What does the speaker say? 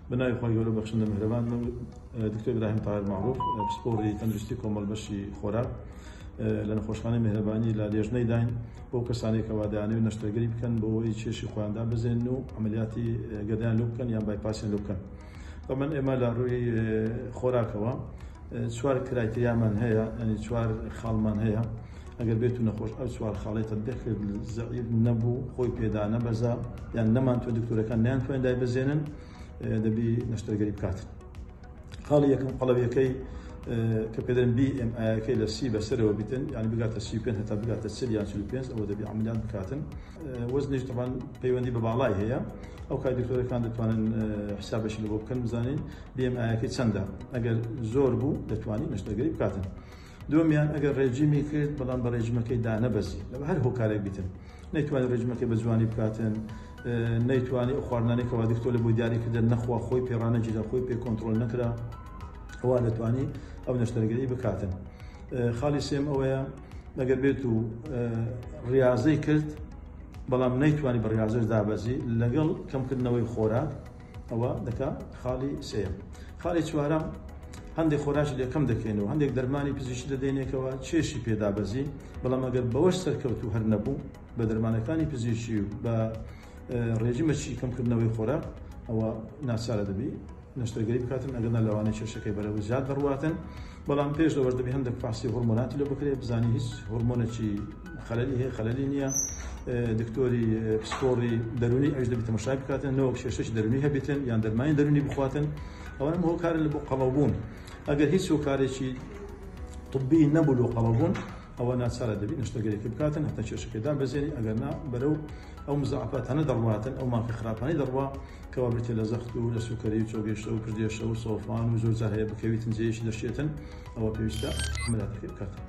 بە ناوی خوای گەورە بەخشندە میهرەبان من دکتۆر ئیبراهیم تاهیر مەعروف پسپۆڕی تەندروستی کۆمەڵ بەشی خۆراک لە نەخۆشخانەی میهرەبانی لە لێژنەی داین بۆ کەسانێک کەوا دەیانەوێت نەشتەرگەری بکەن بۆ ئەوەی کێشی خۆیان دابەزێنن و عەمەلیاتی گەدەیان لۆ بکەن یان بایپاسیان لۆ بکەن. تەبعەن ئێمە لە ڕووی خۆراکەوە چوار criteria مان هەیە یعنی چوار خاڵمان هەیە ئەگەر بێت و نەخۆش ئەو چوار خاڵی تەطبیق کرد زەعیف نەبوو خۆی پێدا نەبەزا یان نەمانتوە دکتۆرەکان نیانتوانین دایبەزێنن دەبی نەشتەرگەری بکات. خاڵی یەکەم قەڵەویەکەی کە پێدەن BMI ەکەی لە سی بەسەرەوە بیتن یعنی بگاتە 35 هەتا بگاتە 40 یان 45 ئەوە دەبی عملیات بکاتن. وەزنیش تەبان پەیوەندی بە باڵای هەیە ئەو کات دکتۆرەکان دەتوانن حسابەشی لە بۆ بکەن بزانین BMI ەکەی چەندە ئەگەر زۆر بوو دەتوانین نەشتەرگەری بکاتن. دووەمیان ئەگەر ڕێجیمی کرد بەڵام بە ڕێجیمەکەی دانەبەزی لە هەر هۆکارێک بیتن نەیتوانی ڕێجیمەکەی بە جوانی بکاتن نەیتوانی ئەو خواردنانەی کەوا دکتۆر لە بۆی دیاری کردن نەخوا خۆی پێ ڕانەگیرا خۆی پێ کۆنترۆل نەکرا ئەوە دەتوانی ئەو نەشتەرگەری بکاتن. خاڵی سێم ئەوەیە ئەگەر بێت و ڕاضەی کرد بەڵام نەیتوانی بە ڕاضەش دابەزی لەگەڵ کەمکردنەوەی خۆراک ئەوە دەکا خاڵی سێیەم. خاڵی چوارەم هەندێک خۆراکی لێ کەم دەکەینەوە هەندێک دەرمانی پزیشکی دەدەینێکەوە کێشی پێدابەزی بەڵام ئەگەر بەوەش سەرکەوتوو هەر نەبوو بە دەرمانەکانی پزیشکی و بە ڕێژیمەکی کەمکردنەوەی خۆراک ئەوە ناچارە دەبی نەشتەرگەری بکاتن ئەگەرنا لەوانەیە کێشەکەی بەرەو زیاد دەڕواتن بەڵام پێش لەوەش دەبی هەندێک فحسی هۆرمۆناتی لۆ بکرێت بزانی هیچ هۆرمۆنێکی خەلەلی هەیە خەلەلی نییە دکتۆری پسپۆڕی دەرونی ئەوش دەبی تەمەشای بکاتن نەوەک کێشەی دەرونی هەبێتن یان دەرمانی دەرونی بخواتن ئەوانە هۆکارن لە بۆ قەڵەوبوون ئەگەر هیچ هۆکارێکی طبی نەبوو لۆ قەڵەوبوون ئەوە ناچارە دەبی نەشتەرگەریەکە بکاتن هەتا کێشەکەی دابەزێنی ئەگەر نا بەرەو ئەو مزاعفاتانە دەڕواتن ئەو ماکە خراپانەی دەڕوا کەوا بریتیە لە زەخت و لە سوکەری و چۆگەیشتە و پردێشە و سۆفان و زۆر جار هەیە بکەویتن جێیەکی دەشێتن ئەوە پێویستە عەمەلیاتەکەی بکاتن.